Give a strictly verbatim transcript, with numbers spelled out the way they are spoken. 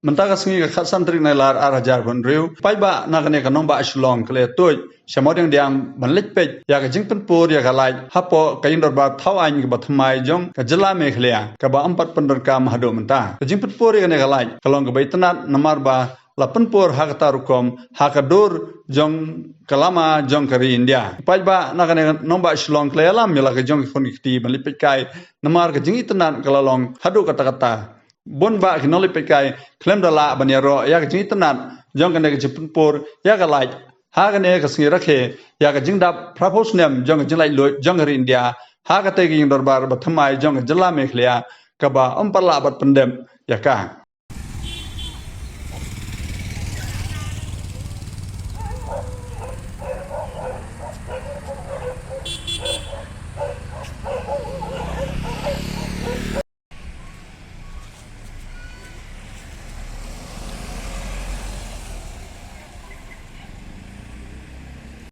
Mynta ka sngi ka khatsan tarik Nailar ar hajar arphew hynriew, paidbah na kane ka nongbah Shillong ka la tuid sha Mawdiangdiang ban leit peit ïa ka jingpynpur ïa ka light hapoh ka ïing dorbar thaw aiñ kaba thymmai jong ka jylla Meghalaya, kaba ym pat pyndonkam haduh mynta. Ka jingpynpur ïa kane ka light ka long kaba itynnad namar ba la pynpur ha kata rukom ha ka dur jong ka lama jong ka ri India. Paidbah na kane ka nongbah Shillong ka la ïalam ïa la ka jong ki khun ki kti ban leit peit kai namar ka jingitynnad ka la long haduh katta katta. Bun bah ki nongleit peit kai khlem da lah ban ïaroh ïa ka jingitynnad jong kane ka jingpynpur ïa ka light ha kane ka sngi rakhe ïa ka jingdap phra phew snem jong ka jinglaitluid jong ka ri India ha kata ka ïing dorbar ba thymmai jong ka jylla Meghalaya, kaba ym pat lah ban pyndep ïa ka.